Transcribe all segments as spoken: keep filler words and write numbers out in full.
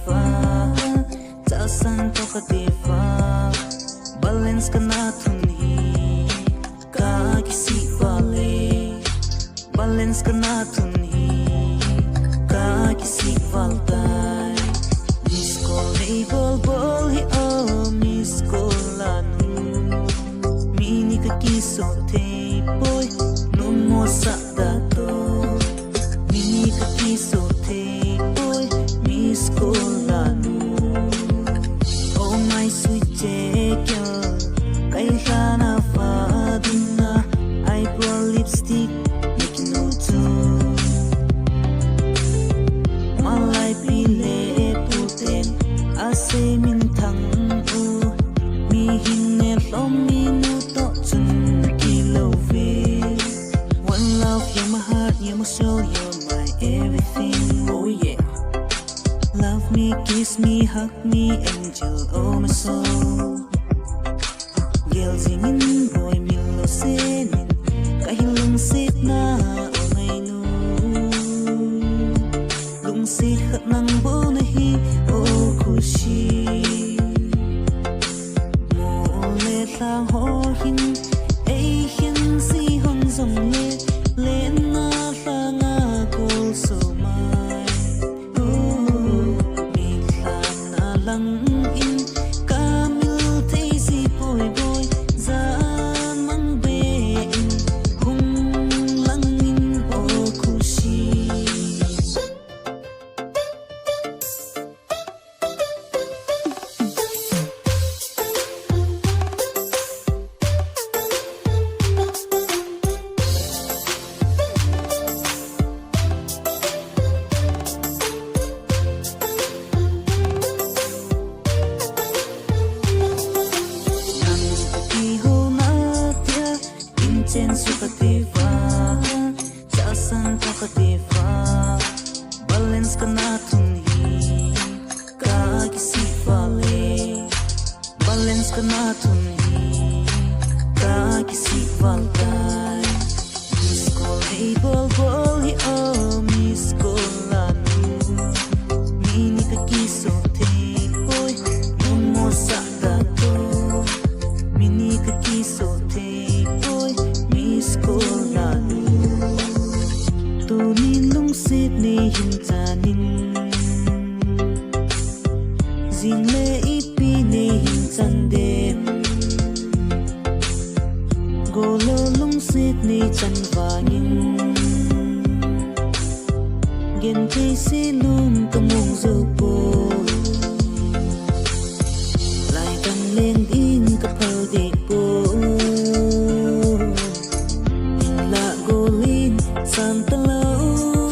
Fa, chasang toh kati fa, balance kana thun hi, kakisih vale. Balance kana thun hi, kakisih val tai. Miss call nei bol bol hi o, miss call lanu. Mini kakiso thei poi, numo sa da to. Mini kakiso thei poi, miss call lanu. Oh my sweet Jackie, kai lhana fa dinga, eyebrow lipstick niknu chu. Malai pi le pu ten asei minthang u, mihem ne lhom minu toh chun nakilou ve. One love, you're my heart, you're my soul, you're my everything. Oh yeah. Love me, kiss me, hug me, angel, oh my soul. Gel jingin boi mil lo senin, kahin lungsetna o ngainu. Lungset khat nang bou nahi o khushi. Mo le lhang ho hin, ei hin si hong jong le, lenna lhanga kol so mai. Nang kihona tia, inchen su kati fa, chasang toh kati fa, balance kana thun hi, kakisih vale. Balance kana thun hi, kakisih val tai. Miss call nei bol bol hi o, miss call lanu. Mini kakiso thei poi, numo sa da to. Mini kakiso thei poi, miss call lanu. Tunin lungset nei hin chanin. Jing le ipi nei hin chan dem. Golo lungset nei chan vangin. Genthei se lung kamong jou poi. Lai kang leng ding kaphal deh poi. Hinla golin sang talou.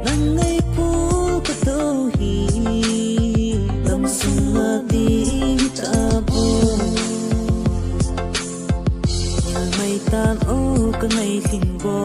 Nang ngaipol kato hi, lamsunga ding tabo. Nilmai tan o kangai lhing bo.